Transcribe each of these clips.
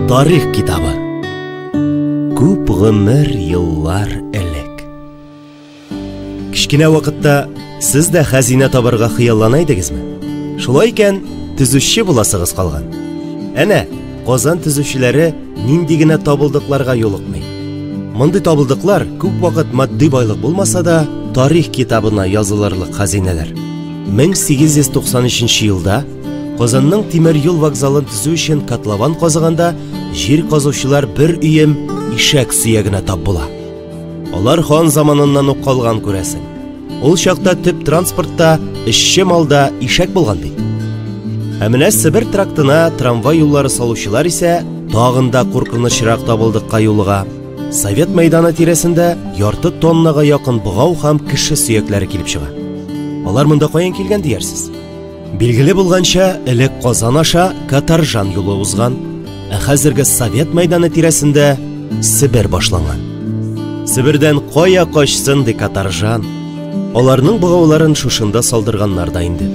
Тарих китабы. Күп гомер еллар элек. Кечкенә вакытта сез дә хәзинә табарга хыяллана идегезме? Шулай икән, төзүче буласыгыз калган. Әнә, Казан төзүчеләре нинди генә табылдыкларга юлыкмый. Мондый табылдыклар күп вакыт матди байлык булмаса да, тарих китабына язылырлык хәзинәләр. 1893 елда Казанның тимер юл вокзалын төзү өчен котлован казыганда җир казучылар бер өем ишәк сөягенә тап була. Алар хан заманыннан ук калган күрәсең. Ул чакта төп транспортта эшче малда ишәк булган бит. Ә менә Себер трактына трамвай юллары салучылар исә тагын да куркынычрак табылдыкка юлыга. Совет мәйданы тирәсендә ярты тоннага якын богау һәм кеше сөякләре килеп чыга. Алар монда каян килгән диярсез? Билгеле булганча, элек Казан аша Катаржан юлы узган, ә хәзерге Совет мәйданы тирәсендә Себер башланган. Себердән кая качсын ди Катаржан? Аларның богауларын шушында салдырганнар да инде.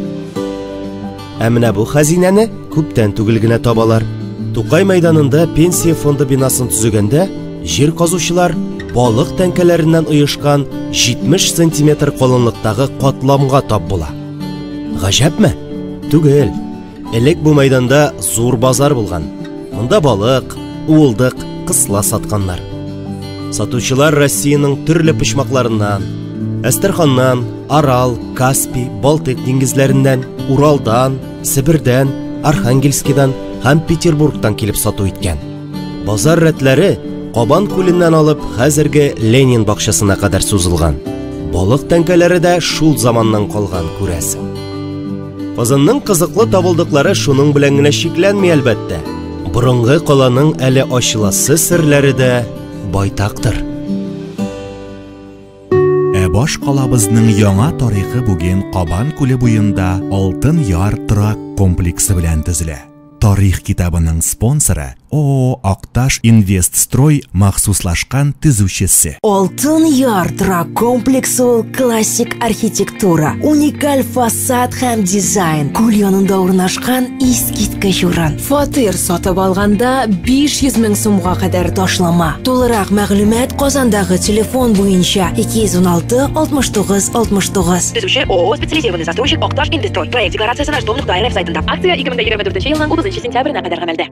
Ә менә бу хәзинәне күптән түгел генә табалар. Тукай мәйданында пенсия фонды бинасын төзегәндә җир казучылар балык тәңкәләреннән оешкан 70 сантиметр калынлыктагы катламга тап була. Гаҗәпме? Түгел. Элек бу мәйданда зур базар булган. Монда балык, уылдык, кысла сатканнар. Сатучылар Россиянең төрле почмакларыннан, Әстерханнан, Арал, Каспий, Балтыйк диңгезләреннән, Уралдан, Себердән, Архангельскидан һәм Петербургтан килеп сату иткән. Базар рәтләре Кабан күленнән алып хәзерге Ленин бакчасына кадәр сузылган. Балык тәңкәләре дә шул заманнан калган, күрәсең. Казанның кызыклы табылдыклары шуның белән генә чикләнми, әлбәттә. Борынгы каланың әле ачыласы серләре дә байтактыр. Ә баш калабызның яңа тарихы бүген Кабан күле буенда Алтын Яр торак комплексы белән төзелә. Тарих китабының спонсоры ООО Акташ Инвестстрой махсуслашкан төзүчесе. Алтын Яр торак комплексы ул классик архитектура, уникаль фасад һәм дизайн, күл янында урнашкан искиткеч урын. Фатир сатып алганда 500 мең сумга кадәр ташлама. Тулырак мәгълүмат Казандагы телефон буенча 216 69 69. Төзүче ООО специализированный застройщик Акташ Инвестрой. Проект декларациясе наш дом нокта рф сайтында. Акция 2024 елның 30 сентябренә кадәр гамәлдә.